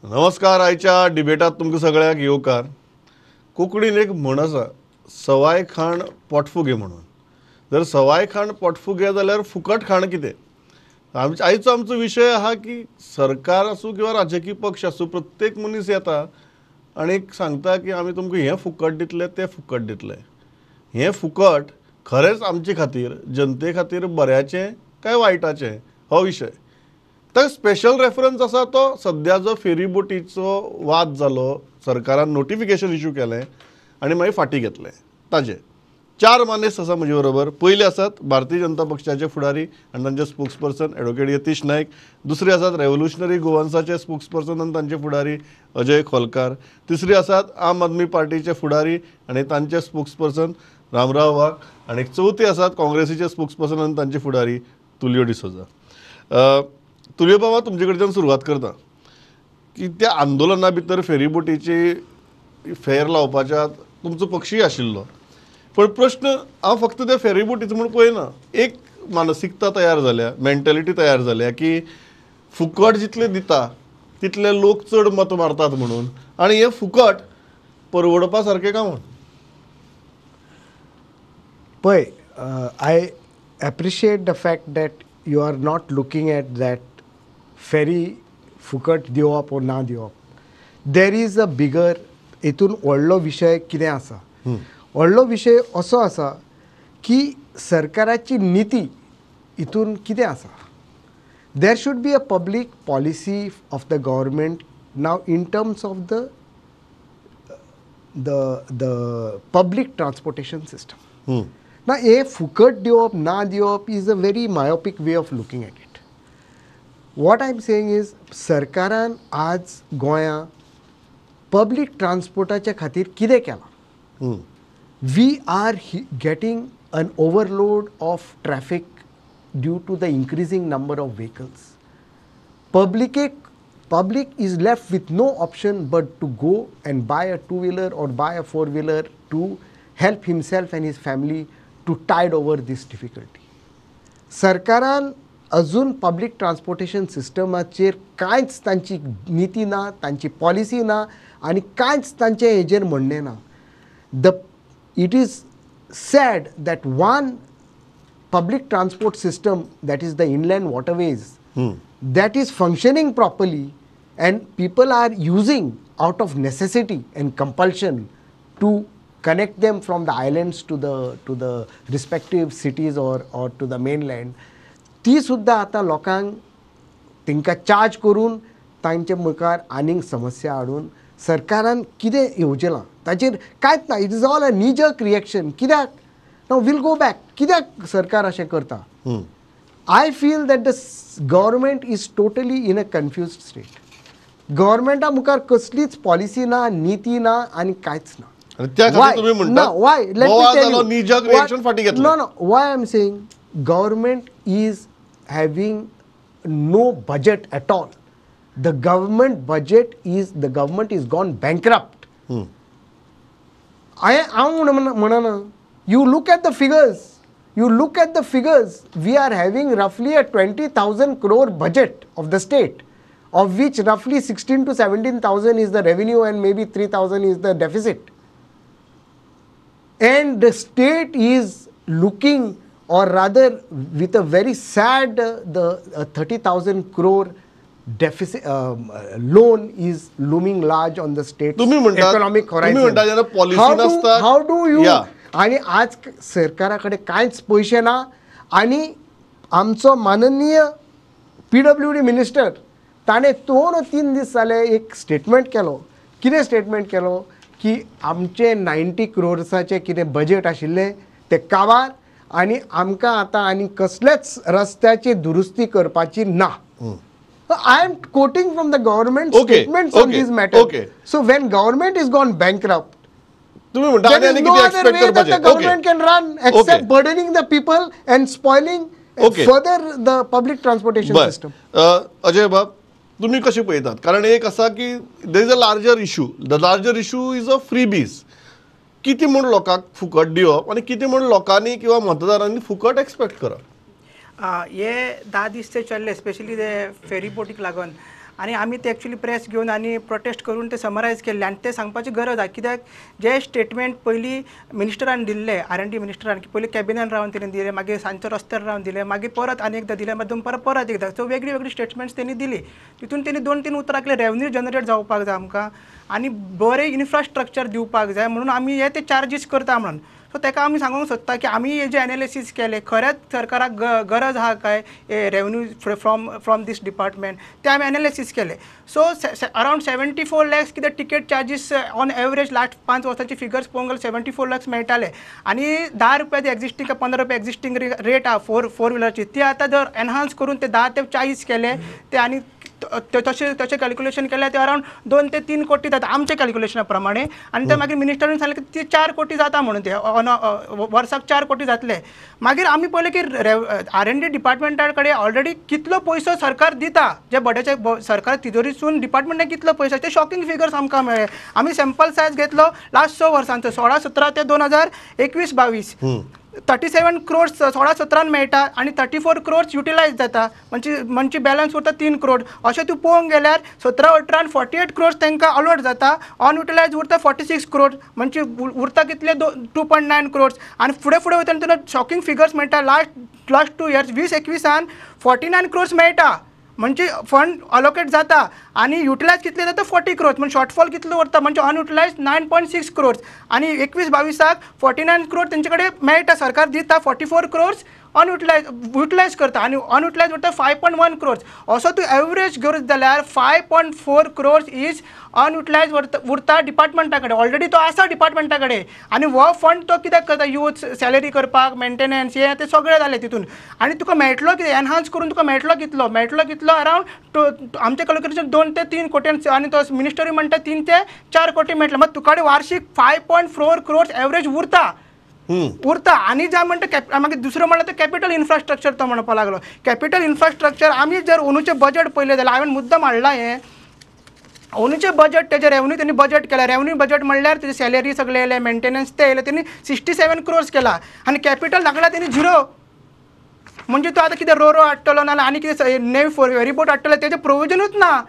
नमस्कार. आयच्या डिबेटात तुमकां सगळ्यांक येवकार. कोंकणीन एक म्हण आसा, सवाय खाण पोटफुगे म्हणून. जर सवाय खाण पोटफुगे जाल्यार फुकट खाण कितें? आयचो आमचो विशय आहा की सरकार आसूं किंवा राजकीय पक्ष आसूं, प्रत्येक मनीस येता आनी सांगता की आमी तुमकां हें फुकट दितले, तें फुकट दितले. हें फुकट खरेंच आमचे खातीर, जनते खातीर बऱ्याचें काय वायटाचें हो विशय. तर स्पेशल रेफरन्स आसा तो सद्या जो फेरी बोटीचो वाद जालो, सरकारान नोटिफिकेशन इशू केलें आनी मागीर फाटीं घेतलें. ताजे चार मानेस्त आसा म्हजे बरोबर. पयले आसात भारतीय जनता पक्षाचे फुडारी आनी तांचे स्पोक्सपर्सन एडवोकेट यतीश नायक. दुसरे आसात रेव्होल्युशनरी गोवन्साचे स्पोक्सपर्सन आनी तांचे फुडारी अजय खोलकार. तिसरे आसात आम आदमी पार्टीचे फुडारी आनी तांचे स्पोक्सपर्सन रामराव वाघ. आनी चवथे आसात काँग्रेसीचे स्पोक्सपर्सन आनी तांचे फुडारी तुलियो डिसोजा. तुलियो बाबा, तुमचे कडच्यान सुरवात करता की त्या आंदोलना भितर फेरीबोटीची फेर लावपाच्या तुमचो पक्षूय आशिल्लो, पण प्रश्न हांव फक्त त्या फेरीबोटीचो म्हूण पळयना. एक मानसिकता तयार जाल्या, मेंटेलिटी तयार जाल्या की फुकट जितले दिता तितले लोक चड मत मारतात म्हणून, आनी हें फुकट परवडपा सारकें काय म्हूण? पळय, I appreciate the fact that you are not looking at that ferry फुकट दिवप वो ना दिवप. There is a बिगर, हितून व्हडलो विशय कितें आसा? व्हडलो विशय असो आसा की सरकाराची निती हितून कितें आसा? There should be a public policy of the government now in terms of the the the public transportation system. ना, हे फुकट दिवप ना दिवप is a very myopic way of looking at it. What I am saying is, सरकारान आज गोंया public ट्रान्सपोर्टाच्या खातीर कितें केलां? We are getting an overload of traffic due to the increasing number of vehicles. Public is left with no option but to go and buy a two wheeler or buy a four wheeler to help himself and his family to tide over this difficulty. सरकारान अजून public transportation सिस्टमाचेर कांयच तांची निती ना, तांची policy ना, आनी कांयच तांचें हेजेर म्हणणें ना. The it is sad that one public transport system, that is the inland waterways, that is functioning properly and people are using out of necessity and compulsion to connect them from the islands to the respective cities or to the mainland, ती सुद्दां आतां लोकांक तांकां charge करून तांचे मुखार आनीक समस्या हाडून सरकारान कितें येवजलां ताचेर कांयच ना. It is all a knee jerk reaction. कित्याक नाव वील गो बॅक, कित्याक सरकार अशें करता? I feel that the government is totally in a confused state. गव्हर्मेंटा मुखार कसलीच पॉलिसी ना, निती ना, आनी कांयच ना. Why? Let me tell you. Knee-jerk reaction फाटी घेतलं. No, no. Why I am saying government is having no budget at all. The government budget is, the government is gone bankrupt. हांव म्हणना, you look at the figures. You look at the figures. We are having roughly a 20,000 crore budget of the state, of which roughly 16 to 17,000 is the revenue and maybe 3,000 is the deficit. And the state is looking, or rather with a very sad, the 30,000 crore deficit loan is looming large on the state's economic horizon. How do you? आणि आज सरकारा कडेन कांयच पयशे ना, आनी आमचो माननीय PWD minister ताणें 2-3 दीस जाले एक स्टेटमेंट केलो. कितें स्टेटमेंट केलो की आमचें 90 क्रोर्साचें कितें बजेट आशिल्लें तें काबार, आनी आमकां आतां आनी कसलेच रस्त्याची दुरुस्ती करपाची ना. I am quoting from the government statements on this matter. So when government is gone bankrupt, there is no other way that the government can run except burdening the people and spoiling further the public transportation system. Ajay बाब, तुम्ही कसे पळयतात? कारण एक आसा की there is a larger issue. The larger issue is a freebies. कितें म्हूण लोकांक फुकट दिवप आनी कितें म्हूण लोकांनी किंवा मतदारांनी फुकट एक्सपेक्ट करप? हे 10 दीस ते चल्ले, स्पेशली ते फेरी बोटीक लागून. आनी आमी ते एक्चुली प्रेस घेवन आनी प्रोटेस्ट करून ते समरायज केल्ले आनी ते सांगपाची गरज आसा कित्याक जे स्टेटमेंट पयलीं मिनिस्टरान दिल्ले R&D मिनिस्टरान की पयलीं कॅबिनान रावन तेणी दिले मागीर सांजचो रस्त्यार रावन दिले मागीर परत आनी एकदां दिले मागीर परत परत एकदां सो वेगळी वेगळी स्टेटमेंट्स तेणी दिली तितून तेणी 2-3 उतरां केले रेवन्यू जनरेट जावपाक जाय आमकां आनी बरें इन्फ्रास्ट्रक्चर दिवपाक जाय म्हणून आमी हे ते चार्जीस करता म्हणून सो ताका आमी सांगूंक सोदता की आमी हे जे एनालिसीस केले खरेंच सरकाराक गरज आहा काय revenue from these department ते आमी एनालिसीस केले सो अरावंड 74 लॅक्स कितें ticket charges on average last 5 वर्सांची फिगर्स पळोवंक गेल्यार 74 लॅक्स मेळटाले आनी 10 रुपया एग्जिस्टींग काय 15 रुपया एग्जिस्टींग रेट आहा फोर व्हिलरची ती आतां जर एनहान्स करून ते 10 ते 40 केले ते आनी तशें तशें कॅल्क्युलेशन केल्यार ते अरावंड 2 ते 3 कोटी जाता आमच्या कॅल्क्युलेशना प्रमाणे आनी ते मागीर मिनिस्टरान सांगलें की ते 4 कोटी जाता म्हणून ते वर्साक 4 कोटी जातले मागीर आमी पळयलें की R&D डिपार्टमेंटा कडेन ऑलरेडी कितलो पयसो सरकार दिता जे बड्याचे सरकार तिजोरीसून डिपार्टमेंटाक कितलो पयसो ते शॉकिंग फिगर्स आमकां मेळ्ळे आमी सॅम्पल सायज घेतलो लास्ट 6 वर्सांचो 16-17 ते 2021-22 37 क्रोर्स 16-17 मेळटा आनी 34 क्रोर्स युटिलायज जाता म्हणजे बॅलन्स उरता 3 क्रोड अशें तूं पळोवंक गेल्यार 17-18 48 क्रोर्स तांकां अलॉट जाता अनयुटिलायज उरता 46 क्रोड म्हणजे उरता कितले 2.9 क्रोर्स आनी फुडें फुडें वयतना तेन्ना शॉकिंग फिगर्स मेळटा लास्ट 2 इयर्स 20-21 49 क्रोर्स मेळटा म्हणजे फंड अलोकेट जाता आनी युटिलायज कितले जाता 40 क्रोर्स म्हणजे शॉर्टफॉल कितलो उरता म्हणजे अनयुटिलायज 9.6 क्रोर्स आनी 21-22 49 क्रोड तेंचे कडेन मेळटा सरकार दिता 44 क्रोर्स अनयुटिलायज युटिलायज करता आनी अनयुटिलायज उरता 5.1 क्रोर्स असो तूं एवरेज गरज जाल्यार 5.4 क्रोर्स is अनयुटिलायज उरता डिपार्टमेंटा कडेन ऑलरेडी तो आसा डिपार्टमेंटा कडेन आनी हो फंड तो कित्याक करता यूज सॅलरी करपाक मेंटेनन्स हें तें सगळें जालें तितून आनी तुका मेळटलो कितें एनहान्स करून तुका मेळटलो कितलो अरावंड आमच्या कॅल्क्युलेशन 2 ते 3 कोटी आनी तो मिनिस्टरूय म्हणटा 3 ते 4 कोटी मेळटले मात तुका कडेन वार्षीक 5.4 क्रोर्स एवरेज उरता उरता आनी ज्या म्हणटा मागीर दुसरो म्हणल्यार तो कॅपिटल इन्फ्रास्ट्रक्चर तो म्हणपाक लागलो कॅपिटल इन्फ्रास्ट्रक्चर आमी जर अंदूचें बजट पळयलें जाल्यार हांवें मुद्दम हाडलां हें अंदूचें बजट तेजें रेवन्यू तेणी बजट केलां रेवन्यू बजट म्हणल्यार तेजे सॅलरी सगळें येयलें मेंटेनन्स तें येयलें तेणी 67 क्रोर्स केला आनी कॅपिटल दाखयला तेणी 0 म्हणजे तो आतां कितें रोरो हाडटलो ना आनी कितें नेव्ही फेरीबोट हाडटलो तेजें प्रोविजनूच ना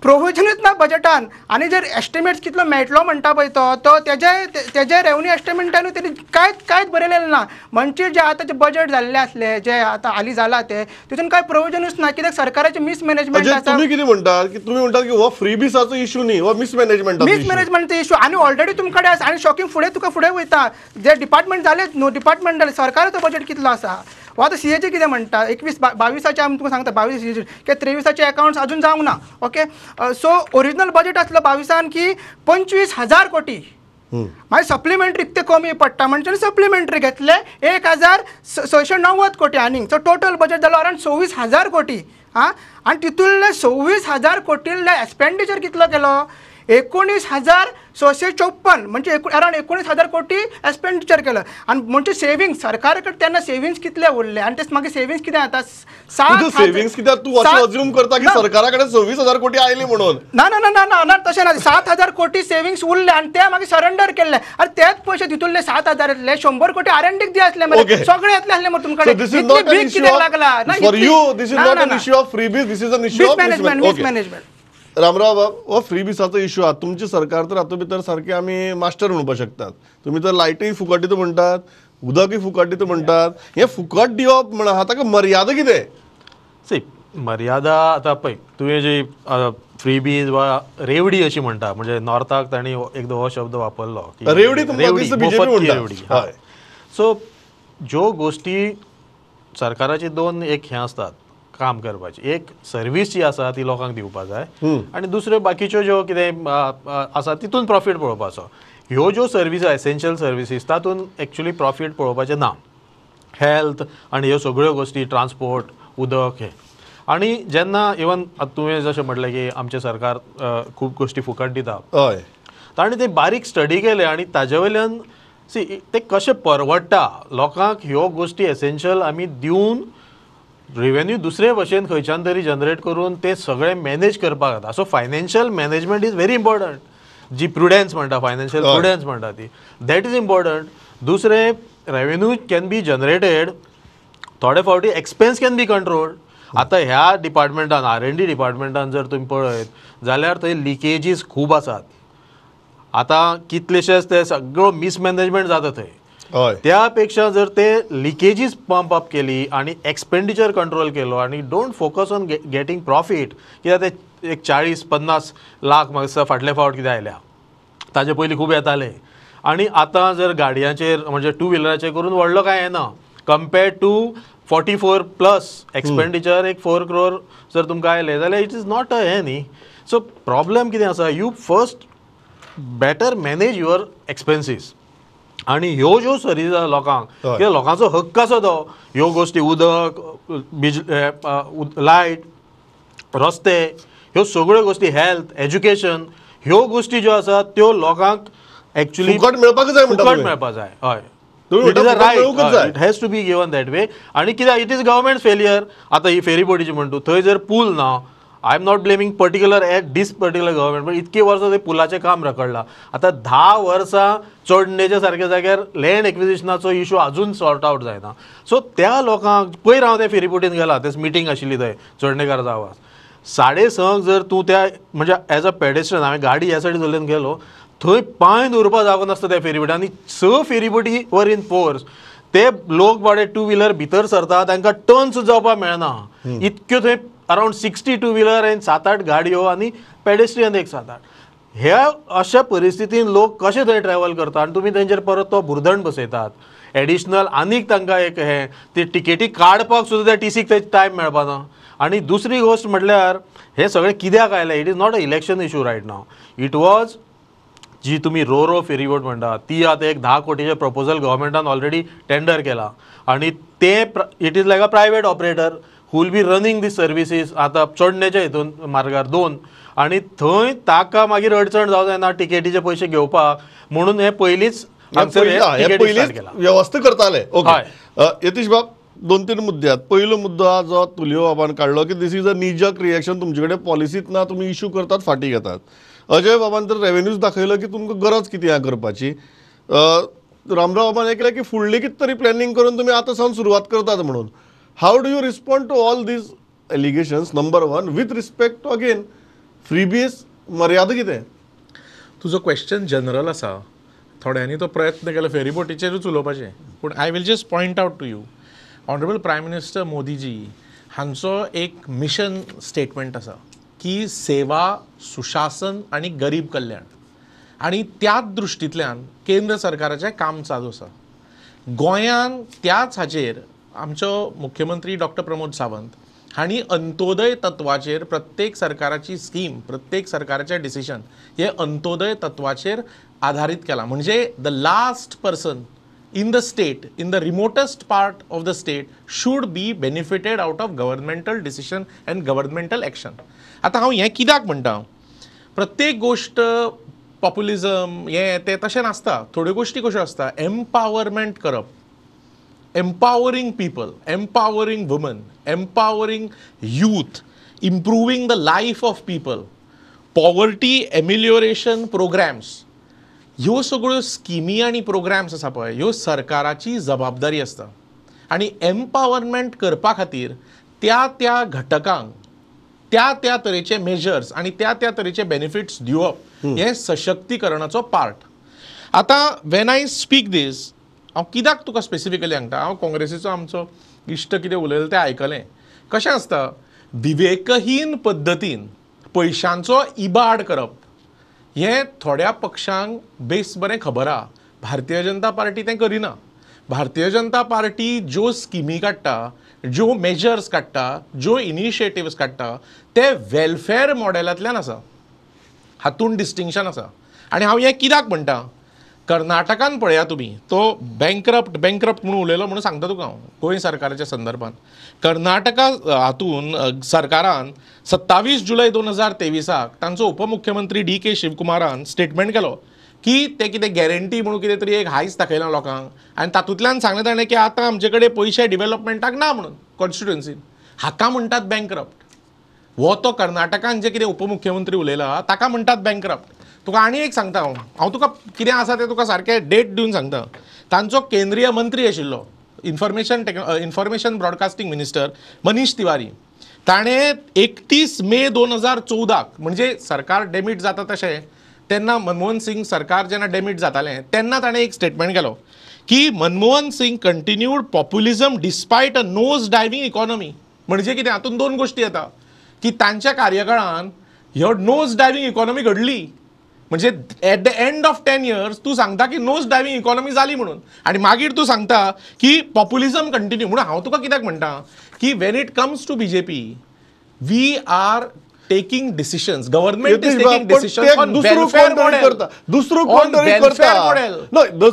प्रोविजनूच ना बजटान आनी जर एस्टिमेट्स कितलो मेळटलो म्हणटा पळय तो तेजे रेवन्यू एस्टिमेटानूय तेणी कांयच बरयलेलें ना म्हणजे जे आतां जे बजट जाल्लें आसलें जे आतां हालीं जालां तें तितून कांय प्रोविजनूच ना कित्याक सरकाराचें मिसमॅनेजमेंट आसा. तुमी कितें म्हणटात की तुमी म्हणटात की हो फ्रीबीसाचो इशू न्ही, हो मिसमॅनेजमेंटाचो मिसमॅनेजमेंटाचो इशू आनी ऑलरेडी तुमकां कडेन आसा आनी शॉकिंग फुडें तुका फुडें वयता जे डिपार्टमेंट जालें न्हू डिपार्टमेंट जालें सरकाराचो बजट कितलो आसा हो आतां सीएजी कितें म्हणटा 21-22 आमी तुका सांगता 22 सीएजी की 23 अकावंट्स अजून जावंक ना. ओके सो ओरिजिनल बजेट आसलो 22 की 25,000 कोटी मागीर सप्लिमेंटरी ते कमी पडटा म्हणजे सप्लिमेंटरी घेतले 1,690 कोटी आनीक सो टोटल बजेट जालो अरावंड 26,000 कोटी. आं आनी तितूंतले 26,000 कोटींतले एक्सपेंडिचर कितलो केलो 19,654 म्हणजे अरावंड 19,000 कोटी एक्सपेंडिचर केलं आनी म्हणजे सेविंग्स सरकारा कडेन तेन्ना सेविंग्स कितले उरले आनी तेच मागीर सेविंग्स कितें जाता सेविंग्स कित्याक तूं अशें अज्यूम करता की सरकारा कडेन 26,000 कोटी आयले म्हणून? ना ना ना ना ना तशें ना 7,000 कोटी सेविंग्स उरले आनी ते मागीर सरेंडर केल्ले आनी तेच पयशे तितूंतले 7,000 100 कोटी R&D दी आसले मरे सगळे येतले आसले मरे तुमकां इतले बीग कित्याक लागला? For you this is not an issue of freebies, this is an issue of mismanagement. Ramrao बाब, हो फ्रीबीसाचो इशू आहा. तुमची सरकार तर हातूंत भितर सारके आमी मास्टर म्हणपाक शकतात. तुमी तर लायटूय फुकट दिता म्हणटात, उदकूय फुकट दिता म्हणटात. हें फुकट दिवप म्हण आहा ताका मर्यादा कितें? सी मर्यादा आतां पळय तुवें जी फ्रीबीज वा रेवडी अशी म्हणटा म्हणजे नॉर्थाक तांणी एकदां हो शब्द वापरलो रेवडी, रेवडी. हय, सो ज्यो गोश्टी सरकाराची दोन एक हें आसतात काम करपाची, एक सर्वीस जी आसा ती लोकांक दिवपा जाय आनी दुसऱ्यो बाकीच्यो ज्यो कितें आसा तितून प्रॉफीट पळोवपाचो. ह्यो ज्यो सर्वीस एसेन्शियल सर्विसीस तातूंत एक्चुली प्रॉफीट पळोवपाचें ना. हेल्थ आनी ह्यो सगळ्यो गोश्टी, ट्रान्सपोर्ट, उदक हें. आनी जेन्ना इवन तुवें जशें म्हटलें की आमचें सरकार खूब गोश्टी फुकट दिता, हय, ताणें ते बारीक स्टडी केले आनी ताजे वयल्यान सी ते कशें परवडटा लोकांक ह्यो गोश्टी एसेन्शियल आमी दिवन रेवेन्यू दुसरे भशेन खंयच्यान तरी जनरेट करून ते सगळें मॅनेज करपाक जाता. So financial management is very important. जी प्रुडन्स म्हणटा, फायनान्शियल प्रुडन्स म्हणटा ती, that is important. दुसरें रेवेन्यू can be generated, थोडे फावटी एक्सपेन्स can be controlled. आतां ह्या डिपार्टमेंटान R&D डिपार्टमेंटान जर तुमी पळयत जाल्यार थंय लिकेजीस खूब आसात. आतां कितलेशेच ते सगळो मिसमॅनेजमेंट जाता थंय. त्या पेक्षा जर ते लिकेजीस पंप अप केली आनी एक्सपेंडिचर कंट्रोल केलो आनी don't focus on getting profit, कित्याक ते एक 40-50 लाख म्हाका दिसता फाटले फावट कितें आयल्या, ताजे पयलीं खूब येताले. आनी आतां जर गाडयांचेर म्हणजे टू व्हिलराचेर करून व्हडलो कांय येना कंपेर्ड टू 44 प्लस एक्सपेंडिचर एक 4 crore जर तुमकां आयले जाल्यार it is not अ हें न्ही. सो प्रॉब्लम कितें आसा, you first better manage your expenses. आनी ह्यो ज्यो सर्वीस आसा लोकांक, कित्याक लोकांचो हक्क आसा तो, ह्यो गोश्टी उदक, बिज, लायट, रस्ते, ह्यो सगळ्यो गोश्टी, हेल्थ, एज्युकेशन, ह्यो गोश्टी ज्यो आसा त्यो लोकांक एक्चुअली फुकट मेळपाक जाय, फुकट मेळपाक जाय. हय, it is a right, it has to be given that way. आनी कित्याक it is government failure. आतां ही फेरीबोटीची म्हणटा थंय जर पूल ना, I am not blaming particular at this particular government, पण इतकी वर्सां ते पुलाचें काम रखडलां. आतां 10 वर्सां चोडणेच्या सारक्या जाग्यार लँड एक्विजिशनाचो इशू अजून सॉर्ट आवट जायना. सो त्या लोकांक पयर हांव त्या फेरीबोटीन गेला, तेच मिटींग आशिल्ली थंय चोडणेकाराचो आवाज 6:30 जर तूं त्या म्हणजे एज अ पेडेस्ट्रियन हांवें गाडी ह्या सायडीन चलयन गेलो थंय पांय दवरपा जागो नासता त्या फेरीबोटी. आनी 6 फेरीबोटी वर इन फोर्स, ते लोक बाडे टू व्हिलर भितर सरता तांकां टर्न सुद्दां जावपाक मेळना. इतक्यो थंय अरावंड 60 टू व्हिलर आनी 7-8 गाडयो आनी पेडेस्ट्रियन एक 7-8. ह्या अशा परिस्थितीन लोक कशे थंय ट्रॅवल करता आनी तुमी तेंचेर परत तो बुरदण बसयतात एडिशनल आनीक तांकां एक हें ती टिकेटी काडपाक सुद्दां त्या टीसीक थंय टायम मेळपाना. आनी दुसरी गोश्ट म्हटल्यार हें सगळें कित्याक आयलें, it is not a election issue right now. It was जी तुमी रो फेरीबोट म्हणटा ती आतां एक 10 कोटीचें प्रपोजल गव्हर्मेंटान ऑलरेडी टेंडर केला आनी ते it is like a private operator who will be running the services आतां चोडणेच्या हितून मार्गार 2, आनी थंय ताका मागीर अडचण जावं जायना टिकेटीचे पयशे घेवपाक, म्हणून हे पयलींच वेवस्था करताले. ओके यतीश बाब, 2-3 मुद्दे आहात. पयलो मुद्दो जो तुलियो बाबान काडलो की this is a knee jerk reaction, तुमचे कडेन पॉलिसीत ना, तुमी इशू करतात फाटीं घेतात. अजय बाबान तर रेवेन्यूज दाखयलो की तुमकां गरज कितें आहा करपाची. रामराव बाबान हें केलें की फुडली कितें तरी प्लॅनिंग करून तुमी आतां सावन सुरवात करतात म्हणून. How do you respond to all these allegations? Number 1, with respect to again freebies मर्यादा कितें? तुजो क्वेश्चन जनरल आसा, थोड्यांनी तो प्रयत्न केलो फेरीबोटीचेरूच उलोवपाचें, पूण I will just point out to you, honourable prime minister Modiji हांचो एक मिशन स्टेटमेंट आसा की सेवा, सुशासन आनी गरीब कल्याण, आनी त्याच दृश्टींतल्यान केंद्र सरकाराचें काम चालू आसा. गोंयान त्याच हाचेर आमचो मुख्यमंत्री डॉक्टर प्रमोद सावंत हांणी अंत्योदय तत्वाचेर प्रत्येक सरकाराची स्कीम, प्रत्येक सरकाराचें डिसिजन हे अंत्योदय तत्वाचेर आधारीत केलां. म्हणजे the last person in the state, in the remotest part of the state should be benefited out of governmental decision and governmental action. आतां हांव हें कित्याक म्हणटा, प्रत्येक गोश्ट पॉप्युलिझम हें तें तशें नासता. थोड्यो गोश्टी कश्यो आसता, एम्पावरमेंट करप, empowering people, empowering women, empowering youth, improving the life of people, poverty amelioration programs, ह्यो सगळ्यो स्किमी आनी प्रोग्राम्स आसा पळय, ह्यो सरकाराची जबाबदारी आसता. आनी एम्पावरमेंट करपा खातीर त्या त्या घटकांक त्या त्या तरेचे मेजर्स आनी त्या त्या तरेचे बेनिफिट्स दिवप हें सशक्तीकरणाचो पार्ट. आतां when I speak दीस, हांव कित्याक तुका स्पेसिफिकली सांगता, हांव काँग्रेसीचो आमचो इश्ट कितें उलयलो तें आयकलें. कशें आसता, विवेकहीन पद्दतीन पयशांचो इबाड करप हें थोड्या पक्षांक बेस बरें खबर आहा. भारतीय जनता पार्टी तें करिना. भारतीय जनता पार्टी ज्यो स्किमी काडटा, ज्यो मेजर्स काडटा, ज्यो इनिशिएटिव्स काडटा ते वेलफेअर मॉडेलांतल्यान आसा. हातून डिस्टिंक्शन आसा. आनी हांव हें कित्याक म्हणटा, कर्नाटकान पळया तुमी, तो बँक्रप्ट बँक्रप्ट म्हणून उलयलो म्हणून सांगता तुका हांव गोंय सरकाराच्या संदर्भात. कर्नाटका हातून सरकारान 27 जुलय 2023 तांचो उपमुख्यमंत्री डी.के. शिवकुमारान स्टेटमेंट केलो की ते कितें गॅरंटी म्हणून कितें तरी एक हायस दाखयलां लोकांक आनी तातूंतल्यान सांगलें ताणें की आतां आमचे कडेन पयशे डिवेलपमेंटाक ना म्हणून कॉन्स्टिट्युएन्सीन. हाका म्हणटात बँक्रप्ट. हो तो कर्नाटकान जे कितें उपमुख्यमंत्री उलयला ताका म्हणटात बँक्रप्ट. तुका आनी एक सांगता हांव, हांव तुका कितें आसा तें तुका सारकें डेट दिवन सांगता. तांचो केंद्रीय मंत्री आशिल्लो information broadcasting minister Manish Tiwari, ताणें 31 मे 2014 म्हणजे सरकार डेमीट जाता तशें तेन्ना मनमोहन सिंग सरकार जेन्ना डेमीट जातालें तेन्ना ताणें एक स्टेटमेंट केलो की Manmohan Singh continued populism despite a nose diving economy. म्हणजे कितें, हातूंत दोन गोश्टी येता की तांच्या कार्यकाळान ह्यो नोज डायव्हिंग इकॉनॉमी घडली, म्हणजे at the end of 10 years तूं सांगता की नोज डायव्हिंग इकॉनॉमी जाली म्हणून, आनी मागीर तूं सांगता की पॉप्युलिझम कंटिन्यू. म्हणून हांव तुका कित्याक म्हणटा की when it comes to BJP we are taking decisions, government is taking decisions on welfare model. दुसरो कोण तरी करता,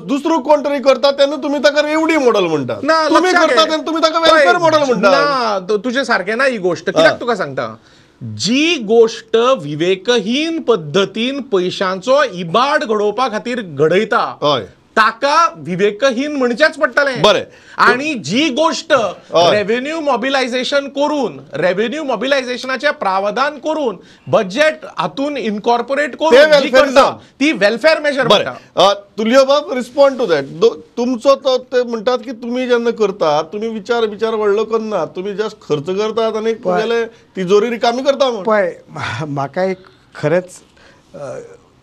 दुसरो कोण तरी करता तेन्ना तुमी ताका रेवडी मॉडेल म्हणटा, तुमी करता तेन्ना तुमी ताका वेलफेअर मॉडेल म्हणटा. ना, तुजे सारकें ना ही गोश्ट. कित्याक तुका सांगता, जी गोश्ट विवेकहीन पद्दतीन पयशांचो इबाड घडोवपा खातीर घडयता ताका विवेकहीन म्हणचेच पडटलें. बरें, आनी जी गोश्ट रेव्हेन्यू मोबिलायझेशन करून, रेव्हेन्यू मोबिलायझेशनाचें प्रावधान करून बजेट हातून इनकॉर्पोरेट करून जी करता ती वेलफेअर मेजर. बरें, तुलियो बाब, रिस्पॉन्ड टू that. तुमचो तो ते म्हणटात की तुमी जेन्ना करतात तुमी विचार विचार व्हडलो करना, तुमी जस्ट खर्च करतात आनी तुगेले तिजोरी रिकामी करता. पळय, म्हाका एक खरेंच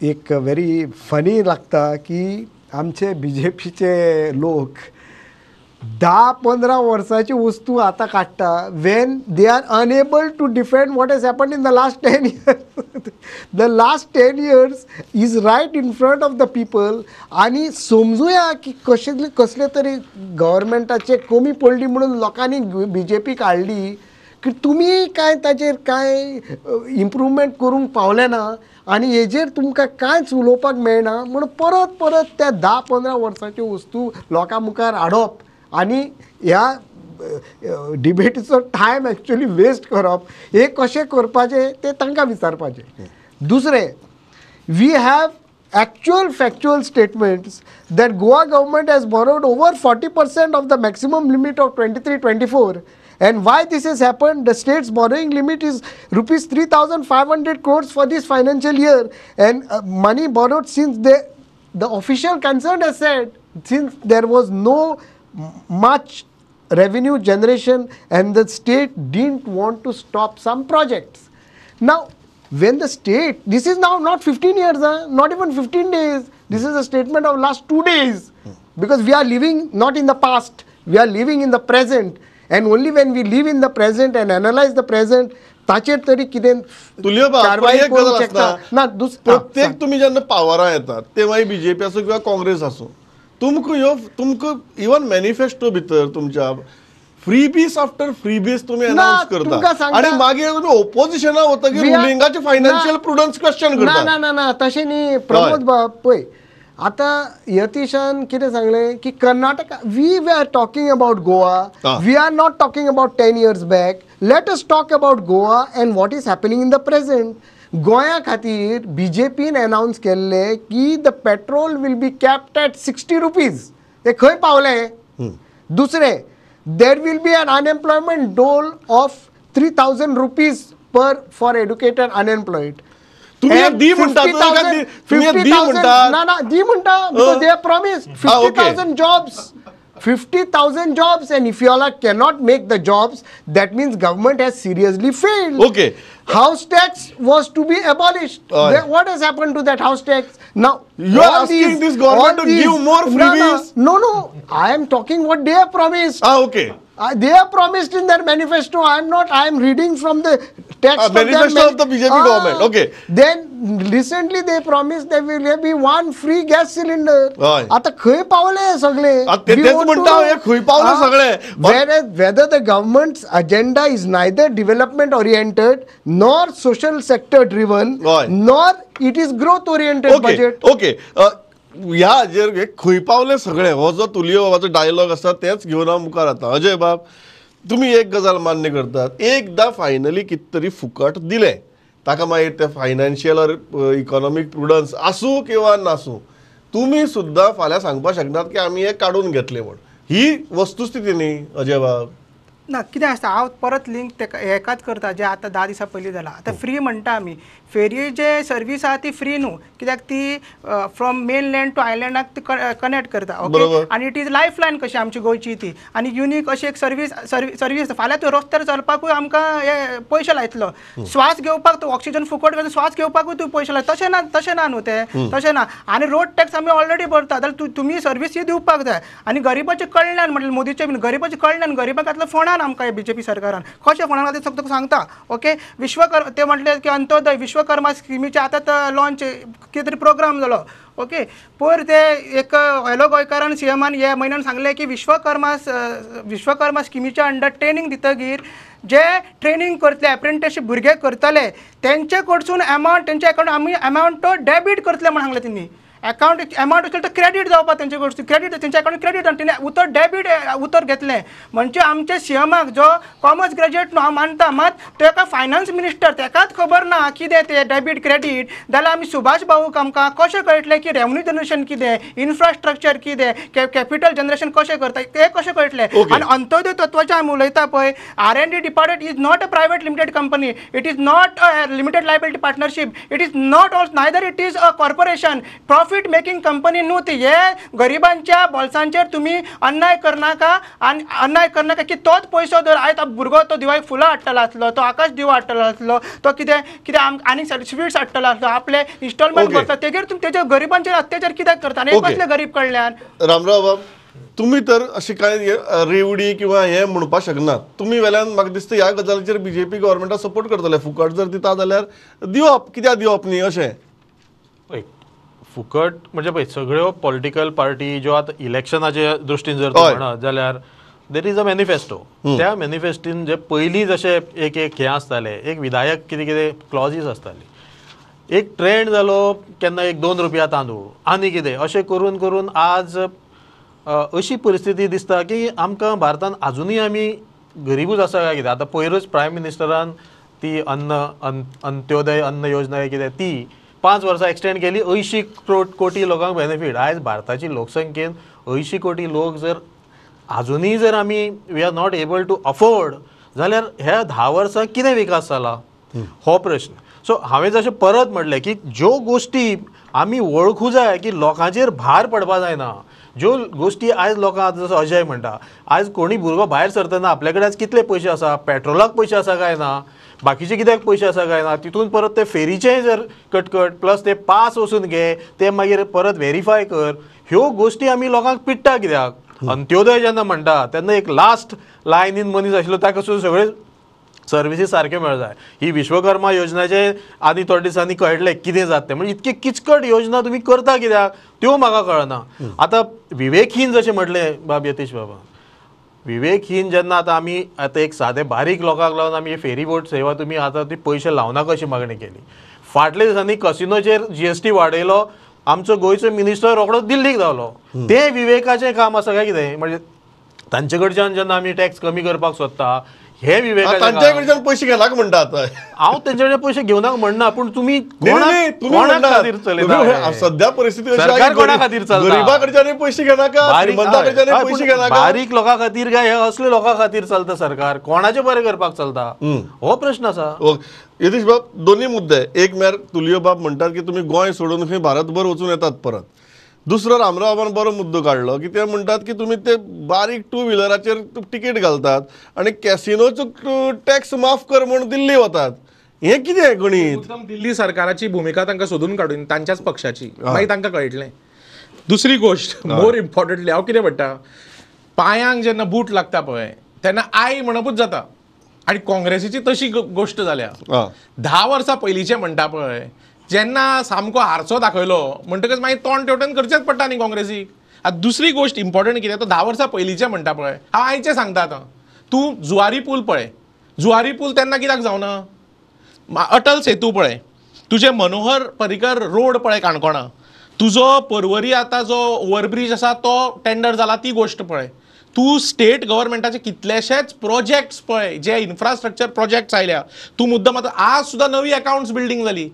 एक व्हेरी फनी लागता की आमचे बीजेपीचे लोक 10-15 वर्सांची वस्तू आतां काडटा when they are unable to defend what has happened in the last 10 years. The last 10 years is right in front of the people. आनी समजुया की कशे कसले तरी गव्हर्मेंटाचे कमी पडली म्हणून लोकांनी बीजेपीक हाडली की तुमी कांय ताचेर कांय इम्प्रूवमेंट करूंक पावले ना आनी हेजेर तुमकां कांयच उलोवपाक मेळना म्हूण परत परत त्या 10-15 वर्सांच्यो वस्तू लोकां मुखार हाडप आनी ह्या डिबेटीचो टायम एक्चुअली वेस्ट करप, हें कशें करपाचें तें तांकां विचारपाचें. दुसरें, we have actual factual statements that Goa government has borrowed over 40% of the maximum limit of 23-24. And why this has happened? The state's borrowing limit is rupees 3,500 crores for this financial year, and money borrowed since the official concerned has said, since there was no much revenue generation and the state didn't want to stop some projects. Now, when the state, this is now not 15 years, not even 15 days, this is a statement of last 2 days, because we are living not in the past, we are living in the present. And only when we live in the present and analyze the present, ताचेर तरी कितें कारवाई करूंक शकता ना. प्रत्येक तुमी जेन्ना पावरां येतात तेव्हाय बीजेपी आसूं किंवा काँग्रेस आसूं, तुमकां ह्यो तुमकां इवन मॅनिफेस्टो भितर तुमच्या फ्रीबीस आफ्टर फ्रीबीस तुमी अनाउन्स करता आनी मागीर तुमी ओपोजिशना वतकीर रुलिंगाचे फायनान्शियल प्रुडन्स क्वेश्चन करता. ना ना ना, तशें न्ही प्रमोद बाब. पळय आतां यतीशान कितें सांगलें की Karnataka, we are talking about Goa, we are not talking about 10 years back. Let us talk about Goa and what is happening in the present. गोंया खातीर बीजेपीन अनाउन्स केल्लें की the petrol will be capped at 60 rupees. ते खंय पावले? दुसरें, there will be an unemployment dole of 3,000 rupees per for educated unemployed. तुम्ही दी म्हणता, तुम्ही दी म्हणता. ना ना, दी म्हणता because they have promised 50,000 jobs, 50,000 jobs, and if you all cannot make the jobs, that means government has seriously failed. Okay, house tax was to be abolished. What has happened to that house tax? Now you are asking this government to give more freebies. No, no, I am talking what they have promised. Okay, they have promised in their manifesto. I am not, I am reading from the text of manifesto of the BJP government. Okay. Then recently they promised there will be one free gas cylinder. आता खंय पावले सगळे? तेच म्हणता, खंय पावले सगळे? Whereas whether the government's agenda is neither development oriented nor social sector driven, nor it is growth oriented budget. Okay. ह्या हाजेर खंय पावले सगळे हो जो तुलियो बाबाचो डायलॉग आसा तेच घेवन हांव मुखार वता. अजय बाब, तुमी एक गजाल मान्य करतात, एकदां फायनली कितें तरी फुकट दिलें ताका मागीर ते फायनान्शियल ऑर इकॉनॉमीक प्रुडन्स आसूं किंवा नासूं, तुमी सुद्दां फाल्यां सांगपाक शकनात की आमी हें काडून घेतलें म्हूण. ही वस्तुस्थिती न्ही अजय बाब? ना कितें आसता हांव परत लिंक तेका हेकाच करता जे आतां 10 दिसां पयलीं जाला. आतां फ्री म्हणटा आमी, फेरी जे सर्वीस आहा ती फ्री न्हू, कित्याक ती फ्रॉम मेनलँड टू आयलँडाक ती कनेक्ट करता. ओके, आनी it is life line कशी आमची गोंयची ती, आनी युनीक अशी एक सर्वीस सर्वीस. फाल्यां तूं रस्त्यार चलपाकूय आमकां हे पयशे लायतलो, श्वास घेवपाक तूं ऑक्सिजन फुकट घेवन श्वास घेवपाकूय तूं पयशे लाय, तशें ना, तशें ना न्हू तें, तशें ना. आनी रोड टॅक्स आमी ऑलरेडी भरता, जाल्यार तुमी सर्वीस ही दिवपाक जाय. आनी गरिबाचें कल्याण म्हटल्यार मोदीचें बीन गरिबाचें कल्याण, गरिबाक घातलं फोंडान आमकां बीजेपी सरकारान, कशें फोंडान घातलें तुका सांगता. ओके, विश्वकर्मा ते म्हटले की अंत्योदय विश्वकर्मा स्किमीचे आतां लॉन्च कितें तरी प्रोग्राम जालो. ओके, पयर ते एक हॅलो गोंयकारान सीएमान ह्या म्हयन्यान सांगलें की विश्वकर्मा विश्वकर्मा स्किमीच्या अंडर ट्रेनींग दितगीर जे ट्रेनींग करतले एप्रेंटिसशीप भुरगे करतले तेंचे कडसून एमावंट तेंच्या अकावंट आमी एमावंट तो डेबीट करतले म्हण सांगलें तेणी. अकावंट एमावंट आसल्यार तो क्रेडीट जावपा तेंचे कडसून, क्रेडीट तेंच्या अकावंट क्रेडीट आनी तेणी उतर डेबीट उतर घेतलें. म्हणजे आमचे सीएमाक जो कॉमर्स ग्रेज्युएट न्हू हांव मानता, मात तेका फायनान्स मिनिस्टर तेकाच खबर ना कितें तें डेबीट क्रेडीट, जाल्यार आमी सुभाष भाऊक आमकां कशें कळटलें की रेवन्यू जनरेशन कितें, इन्फ्रास्ट्रक्चर कितें, कॅपिटल जनरेशन कशें करता तें कशें कळटलें. आनी अंत्योदय तत्वाचें आमी उलयता पळय, R&D department is not a private limited company, it is not a limited liability partnership, it is not also neither it is a corporation, profit making company न्हू ती. हे गरिबांच्या बोल्सांचेर तुमी अन्याय करनाका आनी अन्याय करनाका की तोच पयसो जर आयज भुरगो तो दिवाळीक फुलां हाडटलो आसलो, तो आकाश दिवो हाडटलो आसलो, तो कितें कितें आनी स्वीट्स हाडटलो आसलो, आपले इन्स्टॉलमेंट करता, तेजेर तुमी तेजे गरिबांचेर अत्याचार कित्याक करता आनी कसले गरीब कडल्यान. रामराव बाब, तुमी तर अशी कांय रेवडी किंवा हें म्हणपाक शकनात, तुमी वेल्यान म्हाका दिसता ह्या गजालीचेर बीजेपी गव्हर्मेंटाक सपोर्ट करतले. फुकट जर दिता जाल्यार दिवप, कित्याक दिवप न्ही अशें. फुकट म्हणजे पळय सगळ्यो पॉलिटिकल पार्टी ज्यो आतां इलेक्शनाच्या दृश्टीन जर तूं म्हणत जाल्यार there is a manifesto. त्या मॅनिफेस्टोन जे पयलीं जशे एक एक हें आसतालें, एक विधायक कितें कितें क्लॉजीस आसताली, एक ट्रेंड जालो केन्ना एक 2 रुपया तांदूळ आनी कितें अशें करून करून आज अशी परिस्थिती दिसता की आमकां भारतान आजुनूय आमी गरिबूच आसा काय कितें. आतां पयरूच प्रायम मिनिस्टरान ती अन्न अंत्योदय अन्न योजना कितें ती 5 वर्सां एक्सटेंड केली, 80 कोटी लोकांक बेनिफीट. आयज भारताची लोकसंख्येन 80 कोटी लोक जर आजुनूय जर आमी we are not able to afford जाल्यार ह्या 10 वर्सां कितें विकास जाला हो प्रश्न. सो हांवें जशें परत म्हणलें की ज्यो गोश्टी आमी वळखूं जाय की लोकांचेर भार पडपा जायना, ज्यो गोश्टी आयज लोकांक जसो अजय म्हणटा आयज कोणी भुरगो भायर सरतना आपल्या कडेन आज कितले पयशे आसा, पेट्रोलाक पयशे आसा काय ना, बाकीचे कित्याक पयशे आसा काय ना, तितून परत ते फेरीचेय जर कटकट प्लस ते पास वचून घे, ते मागीर परत व्हेरीफाय कर, ह्यो गोश्टी आमी लोकांक पिडटा कित्याक. अंत्योदय जेन्ना म्हणटा तेन्ना एक लास्ट लायनीन मनीस आशिल्लो ताका सुद्दां सगळे सर्विसीस सारक्यो मेळ जाय. ही विश्वकर्मा योजनाचे आनी थोड्या दिसांनी कळटलें कितें जाता तें, म्हणजे इतकी किचकट योजना तुमी करता कित्याक त्यो म्हाका कळना. आतां विवेकहीन जशें म्हटलें बाब यतीश बाबा, विवेकहीन जेन्ना आतां आमी आतां एक सादे बारीक लोकांक लागून आमी फेरी बोट सेवा तुमी आतां ती पयशे लावनाका अशी मागणी केली. फाटल्या दिसांनी कसिनोचेर GST वाडयलो, आमचो गोंयचो मिनिस्टर रोखडो दिल्लीक धांवलो. तें विवेकाचें काम आसा काय कितें, म्हणजे तांचे कडच्यान जेन्ना आमी टॅक्स कमी करपाक सोदता हे विवेकाचें. तांचे कडच्यान पयशे घेनाका म्हणटा आतां हांव तेंचे कडेन पयशे घेवनाका म्हणना, पूण तुमी कोणा खातीर चलयता सद्या परिस्थिती, सरकार कोणा खातीर चलता, गरिबा कडच्यान पयशे घेनाका, श्रीमंता कडच्यान पयशे घेनाका, बारीक लोकां खातीर काय हे असले लोकां खातीर चलता सरकार, कोणाचें बरें करपाक चलता हो प्रश्न आसा. यतीश बाब, दोन्ही मुद्दे, एक म्हळ्यार तुलियो बाब म्हणटात की तुमी गोंय सोडून खंय भारतभर वचून येतात परत, दुसरो रामरावान बरो मुद्दो काडलो की ते म्हणटात की तुमी ते बारीक टू व्हिलराचेर तिकेट घालतात आनी कॅसिनोचो टॅक्स माफ कर म्हूण दिल्ली वतात, हें कितें गणीत. मुद्दम दिल्ली सरकाराची भुमिका तांकां सोदून काडून तांच्याच पक्षाची मागीर तांकां कळटलें. दुसरी गोश्ट मोर इम्पॉर्टंटली हांव कितें म्हणटा, पांयांक जेन्ना बूट लागता पळय तेन्ना आई म्हणपूच जाता, आनी काँग्रेसीची तशी गोश्ट जाल्या. 10 वर्सां पयलींचें म्हणटा पळय जेन्ना सामको हारसो दाखयलो म्हणटकच मागीर तोंड तेवटेन करचेंच पडटा न्ही काँग्रेसीक. आतां दुसरी गोश्ट इम्पॉर्टंट कितें, तो 10 वर्सां पयलींचें म्हणटा पळय, हांव आयचें सांगता आतां, तूं जुवारी पूल पळय, जुवारी पूल तेन्ना कित्याक जावना, अटल सेतू पळय, तुजें मनोहर पर्रीकर रोड पळय काणकोणा, तुजो पर्वरी आतां जो ओवरब्रीज आसा तो टेंडर जाला ती गोश्ट पळय, तूं स्टेट गव्हर्मेंटाचे कितलेशेच प्रोजेक्ट्स पळय जे इन्फ्रास्ट्रक्चर प्रोजेक्ट्स आयल्या, तूं मुद्दम आतां आज सुद्दां नवी अकावंट्स बिल्डींग जाली,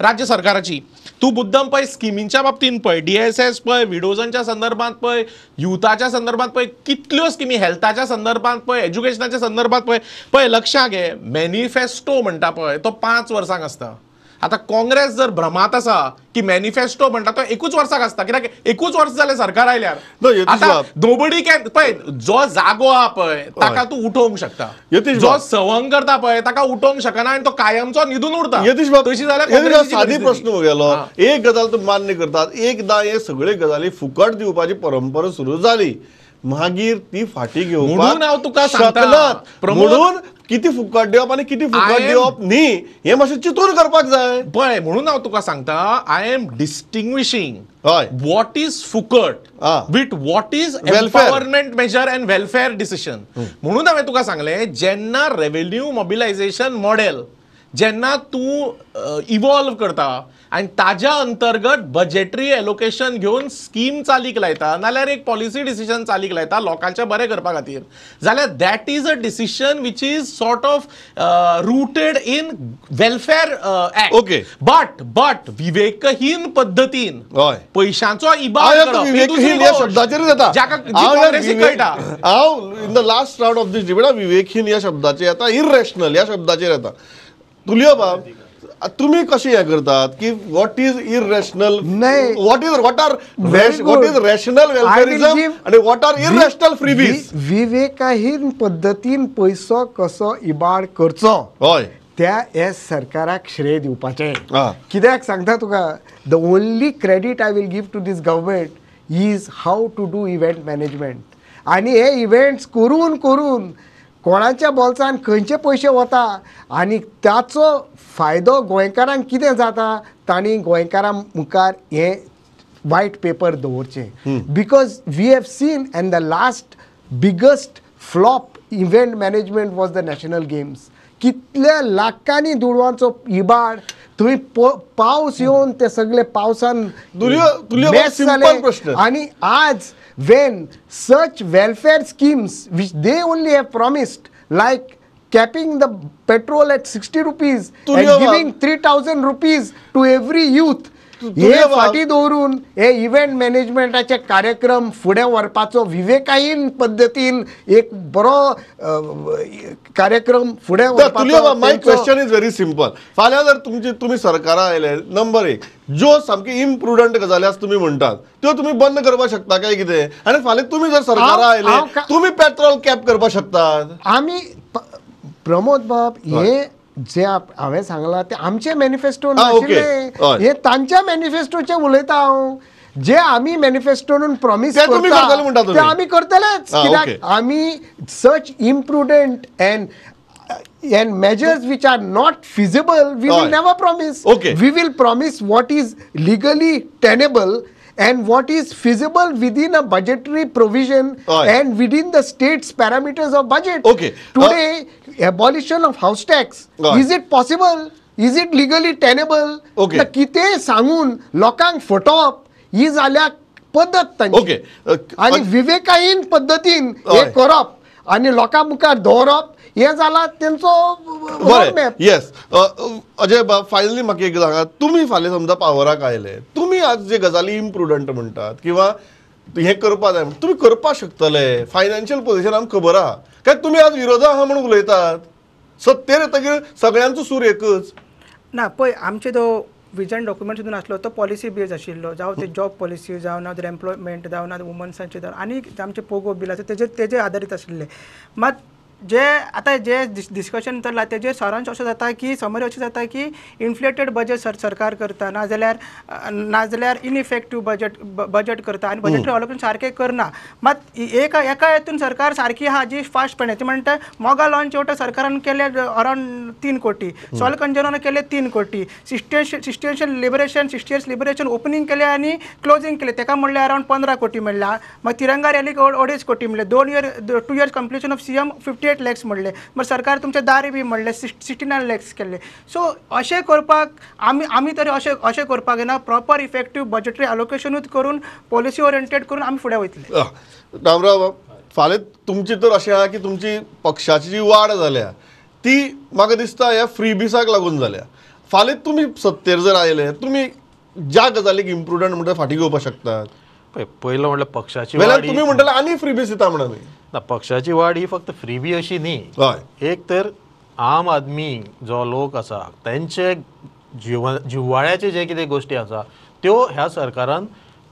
राज्य सरकाराची. तूं मुद्दम पळय स्किमींच्या बाबतींत पळय, DSS पळय, विडोजांच्या संदर्भात पळय, युथाच्या संदर्भात पळय, कितल्यो स्किमी, हेल्थाच्या संदर्भात पळय, एज्युकेशनाच्या संदर्भात पळय. पळय लक्षां घे, मॅनिफेस्टो म्हणटा पळय तो 5 वर्सांक आसता. आतां काँग्रेस जर भ्रमात आसा की मॅनिफेस्टो म्हणटा तो एकूच वर्साक आसता, कित्याक एकूच वर्स जालें सरकार आयल्यार. आतां नोबडी can, पळय जो जागो आहा पळय ताका तूं उठोवंक शकता, जो सवंग करता पळय ताका उठोवंक शकना आनी तो कायमचो न्हिदून उरता. यतीश बाब, तशी जाल्यार सादी प्रश्न गेलो. एक गजाल तूं मान्य करतात, एकदां हे सगळे गजाली फुकट दिवपाची परंपरा सुरू जाली मागीर ती फाटी घेवपाक हांव तुका शकनात. म्हणून किती फुकट दिवप आनी किती फुकट दिवप न्ही हें मातशें चिंतून करपाक जाय. पळय म्हणून हांव तुका सांगता, I am distinguishing what is फुकट with what is empowerment measure and welfare decision. म्हणून हांवें तुका सांगलें, जेन्ना रेव्हेन्यू मोबिलायझेशन मॉडेल जेन्ना तूं इवॉल्व करता आनी ताज्या अंतर्गत बजेटरी एलोकेशन घेवन स्कीम चालीक लायता, नाल्यार एक पॉलिसी डिसिजन चालीक लायता लोकांचें बरें करपा खातीर, जाल्यार that is a decision which is sort of rooted in welfare act. Okay, but but विवेकहीन पद्दतीन पयशांचो इबाड करप, विवेकहीन ह्या शब्दाचेर येता, जाका काँग्रेसीक कळटा. हांव in the last round of this debate विवेकहीन ह्या शब्दाचेर येता, इररेशनल ह्या शब्दाचेर येता. तुलियो बाब, तुम्ही कशें हें करतात की what is irrational, what is what are what is rational welfarism आनी what are irrational freebies? विवेकहीन पद्दतीन पयसो कसो इबाड करचो हय त्या एस सरकाराक श्रेय दिवपाचें. कित्याक सांगता तुका, the only credit I will give to this government is how to do event management. आनी हे इव्हेंट्स करून करून कोणाच्या बोल्सान खंयचे पयशे वता आनी ताचो फायदो गोंयकारांक कितें जाता, तांणी गोंयकारां मुखार हें वायट पेपर दवरचें. Because we have seen and the last biggest flop event management was the national games. कितल्या लाखांनी दुडवांचो इबाड, थंय पावस येवन ते सगळे पावसान मेस जाले. आनी आज when such welfare schemes which they only have promised, like capping the petrol at 60 rupees and giving 3,000 rupees to every youth, हे फाटी दवरून हे इव्हेंट मॅनेजमेंटाचे कार्यक्रम फुडें व्हरपाचो विवेकहीन पद्दतीन एक बरो कार्यक्रम फुडें व्हरपाचो. My question is very simple. फाल्यां जर तुमची तुमी सरकारां आयले, नंबर 1 ज्यो सामकी इम्प्रुडंट गजाली आसा तुमी म्हणटात त्यो तुमी बंद करपाक शकता काय कितें? आनी फाल्यां तुमी जर सरकारां आयले तुमी पेट्रोल कॅप करपाक शकतात? आमी प्रमोद बाब, हे जे हांवें सांगलां ते आमचे मॅनिफेस्टो नाशिल्ले, हे तांच्या मॅनिफेस्टोचे उलयता हांव. जे आमी मॅनिफेस्टोन प्रॉमीस करता ते आमी करतलेच, कित्याक आमी such imprudent and measures which are not feasible we will never promise. We will promise what is legally tenable and what is feasible within a budgetary provision and within the state's parameters of budget. Okay. Today, abolition of house tax, is it possible? Is it legally tenable? Okay. कितें सांगून लोकांक फटोवप ही जाल्या पद्दत तांची. Okay. आनी विवेकहीन पद्दतीन हें करप आनी लोकां मुखार दवरप हें जाला तेंचो बरें. येस अजय बाब, फायनली म्हाका एक सांगा, तुमी फाल्यां समजा पावराक आयले, तुमी आज जे गजाली इम्प्रुडंट म्हणटात किंवा हें करपा जाय तुमी करपाक शकतले? फायनान्शियल पोझिशन आमकां खबर आहा, काय तुमी आज विरोधा आहा म्हणून उलयतात? सत्तेर येतकीर सगळ्यांचो सूर एकच ना. पळय आमचे तो विजन डॉक्युमेंट सुद्दां नासलो, तो पॉलिसी बेज आशिल्लो, जावं ते जॉब पॉलिसी जावं ना एम्प्लॉयमेंट जावं ना वुमन्सांचे जावं आनी आमचे पोगो बील आसा तेजेर आदारीत आशिल्ले. मात जे आतां जे डिस्कशन चल्लां तेजेर सारांश अशें जाता की समरी अशें जाता की इन्फ्लेटेड बजेट सरकार करता, नाजाल्यार इनइफेक्टीव बजेट करता आनी बजेटरी अलोकेशन सारकें करना. मात एका हेतून सरकार सारकी आहा जी फास्ट पळय, ती म्हणटा मोगा लॉन्च वटा सरकारान केले अरावंड 3 कोटी, सॉयल कंजरान केले 3 कोटी, 60 लिबरेशन 60 इयर्स लिबरेशन ओपनींग केलें आनी क्लोजींग केलें तेका म्हणल्यार अरावंड 15 कोटी म्हणल्या. मागीर तिरंगा रॅलीक 2.5 कोटी म्हणले, 2 years completion of CM 58 lakhs म्हणले, मागीर सरकार तुमचे दारी बी म्हणले 69 लॅक्स केले. सो अशें करपाक आमी तरी अशें करपाक येना. प्रॉपर इफेक्टीव बजेटरी अलोकेशनूच करून पॉलिसी ओरिएंटेड करून आमी फुडें वयतले. रामराव, फाल्यां तुमची तर अशें आहा की तुमची पक्षाची जी वाड जाल्या ती म्हाका दिसता ह्या फ्री बिसाक लागून जाल्या. फाल्यां तुमी सत्तेर जर आयले तुमी ज्या गजालीक इम्प्रुडंट म्हणटा फाटीं घेवपाक शकतात. पयलो म्हटल्यार पक्षाची वेल्यान तुमी म्हणटले आनी फ्रीबीज दिता म्हणून ना, पक्षाची वाड ही फक्त फ्रीबी अशी न्ही. हय, एक तर आम आदमी जो लोक आसा तेंचे जिव्हाळ्याचे जे कितें गोश्टी आसा त्यो ह्या सरकारान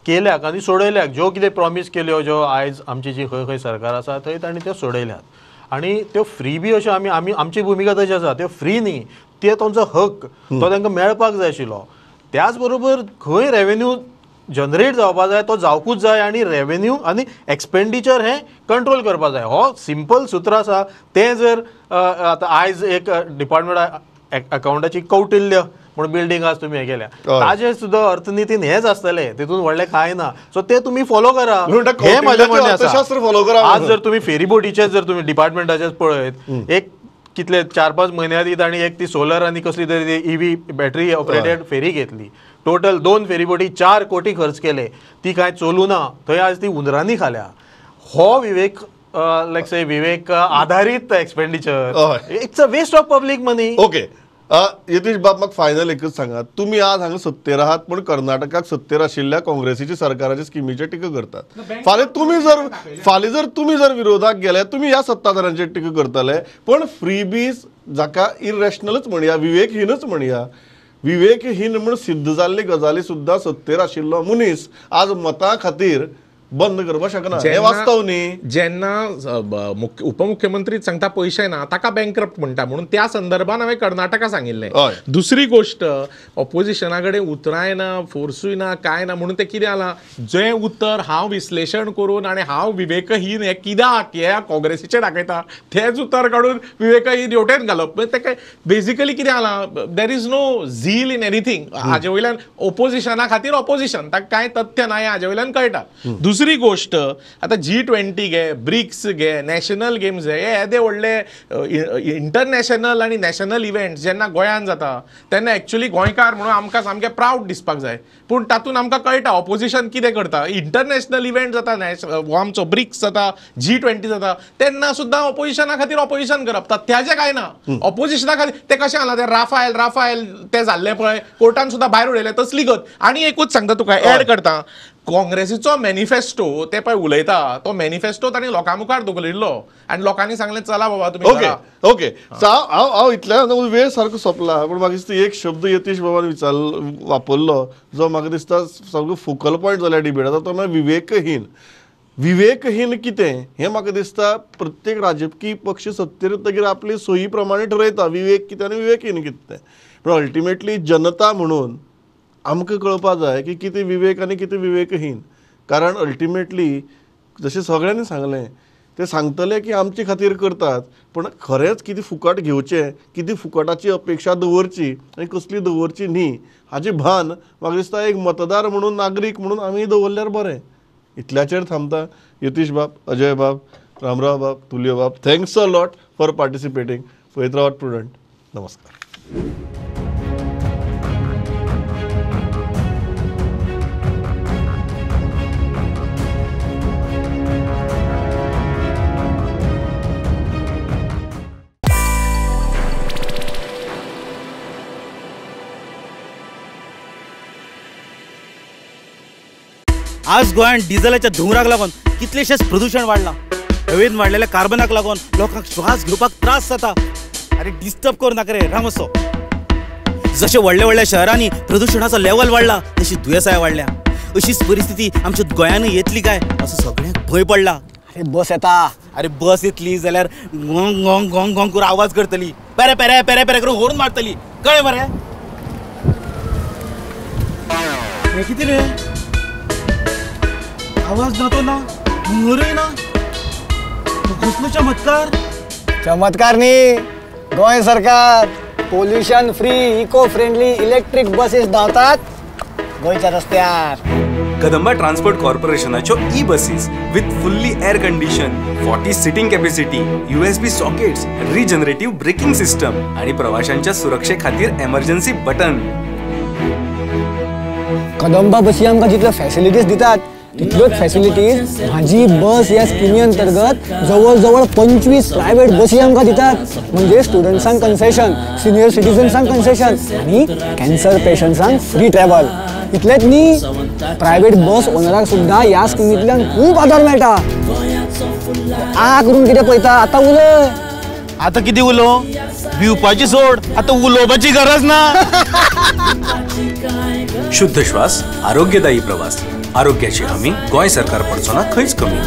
केल्याक आनी सोडयल्याक. ज्यो कितें प्रॉमीस केल्यो ज्यो आयज आमची जी खंय खंय सरकार आसा थंय तांणी त्यो सोडयल्यात आनी त्यो फ्री बी अश्यो आमी आमी आमची भुमिका तशी आसा, त्यो फ्री न्ही, ते तांचो हक्क तो तांकां मेळपाक जाय आशिल्लो. त्याच बरोबर खंय रेवेन्यू जनरेट जावपा जाय तो जावकूच जाय आनी रेवेन्यू आनी एक्सपेंडिचर हें कंट्रोल करपा जाय. हो सिंपल सूत्र आसा. तें जर आतां आयज एक डिपार्टमेंट अकावंटाची कौटिल्य म्हूण बिल्डींग आज तुमी हें केल्या ताजें सुद्दां अर्थनितीन हेंच आसतलें, तितून व्हडलें कांय ना. सो तें तुमी फॉलो करा, हें म्हाजें म्हणणें आसा. आज जर तुमी फेरीबोटीचें जर तुमी डिपार्टमेंटाचें पळयत एक कितले 4-5 म्हयन्या आदीं तांणी एक ती सोलर आनी कसली तरी EV battery operated फेरी घेतली. टोटल 2 फेरीबोटी 4 कोटी खर्च केले, ती कांय चलूं ना, थंय आज ती उंदरांनी खाल्या. हो विवेक लायक से विवेक आधारीत expenditure, it's a waste of public money. Okay Yatish बाब, म्हाका फायनल एकच सांगात, तुमी आज हांगा सत्तेर आहात पूण कर्नाटकाक सत्तेर आशिल्ल्या काँग्रेसीच्या सरकाराच्या स्किमीचेर टिका करतात. फाल्यां तुमी जर फाल्यां जर तुमी जर विरोधाक गेले तुमी ह्या सत्ताधाऱ्यांचेर टिका करतले. पण फ्रीबीज जाका इरॅशनलच म्हणया, विवेकहीनच म्हणया, विवेकहीन म्हूण सिद्ध जाल्ली गजाली सुद्दां सत्तेर आशिल्लो मनीस आज मतां खातीर बंद करपाक शकना, हें वास्तव न्ही. जेन्ना उपमुख्यमंत्री सांगता पयशे ना ताका बँकरप्ट म्हणटा, म्हणून त्या संदर्भान हांवें कर्नाटका सांगिल्लें. दुसरी गोश्ट, ऑपोजिशना कडेन उतरांय ना, फोर्सूय ना, कांय ना, म्हणून तें कितें जालां, जें उतर हांव विश्लेशण करून आनी हांव विवेकहीन हें कित्याक हें काँग्रेसीचें दाखयता तेंच उतर काडून विवेकहीन हेवटेन घालप. तें बेजिकली कितें जालां, there is no zeal in anything. हाजे वयल्यान ऑपोजिशना खातीर ऑपोजिशन, ताका कांय तथ्य ना हें हाजे वयल्यान कळटा. दुसरी गोष्ट, आता G20 घे, ब्रिक्स घे, नॅशनल गेम्स घे, हे येदे व्हडले इंटरनॅशनल आनी नॅशनल इव्हेंट्स जेन्ना गोंयांत जाता तेन्ना एक्चुअली गोंयकार म्हणून आमकां सामकें प्रावड दिसपाक जाय. पूण तातूंत आमकां कळटा ऑपोजिशन कितें करता. इंटरनॅशनल इव्हेंट जाता, हो आमचो ब्रिक्स जाता, G20 जाता, तेन्ना सुद्दां ऑपोजिशना खातीर ऑपोजिशन करप, तथ्याचें कांय ना. ऑपोजिशना खातीर तें कशें जालां, तें राफायल राफायल तें जाल्लें पळय कोर्टान सुद्दां भायर उडयलें तसली गत. आनी एकूच सांगता तुका, एड करता, काँग्रेसीचो मॅनिफेस्टो ते पळय उलयता तो मॅनिफेस्टो तांणी लोकां मुखार दवरिल्लो आनी लोकांनी सांगलें चला बाबा तुमी. ओके ओके, हांव हांव इतल्यान वेळ सारको सोंपला, पूण म्हाका दिसता एक शब्द यतीश बाबान विचार वापरलो जो म्हाका दिसता सामको फोकल पॉयंट जाल्या डिबेटाचो, तो म्हळ्यार विवेकहीन. विवेकहीन कितें हें म्हाका दिसता प्रत्येक राजकीय पक्ष सत्तेर येतकीर आपली सोयी प्रमाणे ठरयता विवेक कितें आनी विवेकहीन कितें. पूण अल्टिमेटली जनता म्हणून आमकां कळपा जाय की कितें विवेक आनी कितें विवेकहीन. कारण अल्टिमेटली जशें सगळ्यांनी सांगलें ते सांगतले की आमचे खातीर करतात, पूण खरेंच कितें फुकट घेवचें, कितें फुकटाची अपेक्षा दवरची आनी कसली दवरची न्ही हाचें भान म्हाका दिसता एक मतदार म्हणून, नागरीक म्हणून आमी दवरल्यार बरें. इतल्याचेर थांबता. यतीश बाब, अजय बाब, रामराव बाब, तुलियो बाब, thanks a lot for participating. पळयत रावात प्रुडंट. नमस्कार. आज गोंयांत डिझलाच्या धुंवराक लागून कितलेशेच प्रदूषण वाडलां. हवेन वाडलेल्या कार्बनाक लागून लोकांक श्वास घेवपाक त्रास जाता. अरे डिस्टर्ब करूं नाका रे रामसो. जशें व्हडल्या व्हडल्या शहरांनी प्रदूषणाचो लेवल वाडला तशी दुयेंसाय वाडल्या. अशीच परिस्थिती आमच्या गोंयानूय येतली काय असो सगळ्यांक भंय पडला. अरे बस येता, अरे बस येतली जाल्यार गोंग गोंग गोंग गोंग करून आवाज करतली, पेरे पेरे पेरे पेरे करून होर्न मारतली, कळ्ळें मरे? हें कितें रे, आवाज ना तो ना, धुंवरूय ना, कसलो चमत्कार. चमत्कार न्ही, गोंय सरकार pollution free eco friendly electric buses धांवतात गोंयच्या रस्त्यार. कदंबा ट्रान्सपोर्ट कॉर्पोरेशनाच्यो e buses with fully air condition, 40 seating capacity, USB sockets, regenerative braking system आणि प्रवाशांच्या सुरक्षे खातीर एमर्जन्सी बटन. कदंबा बसी आमकां जितल्यो फॅसिलिटीज दितात तितल्योच फॅसिलिटीज म्हाजी बस ह्या स्किमी अंतर्गत जवळ जवळ 25 प्रायव्हेट बसी आमकां दितात. म्हणजे स्टुडंट्सांक कन्सेशन, सिनियर सिटीजन्सांक कन्सेशन आनी कॅन्सर पेशंट्सांक फ्री ट्रॅव्हल. इतलेंच न्ही, प्रायव्हेट बस ओनराक सुद्दां ह्या स्किमींतल्यान खूब आदार मेळटा. आ करून कितें पळयता आतां उलय. आतां कितें उलोवं? भिवपाची सोड, आतां उलोवपाची गरज ना. शुद्ध श्वास, आरोग्यदायी प्रवास, आरोग्याची हमी गोंय सरकार पडचो ना खंयच कमी.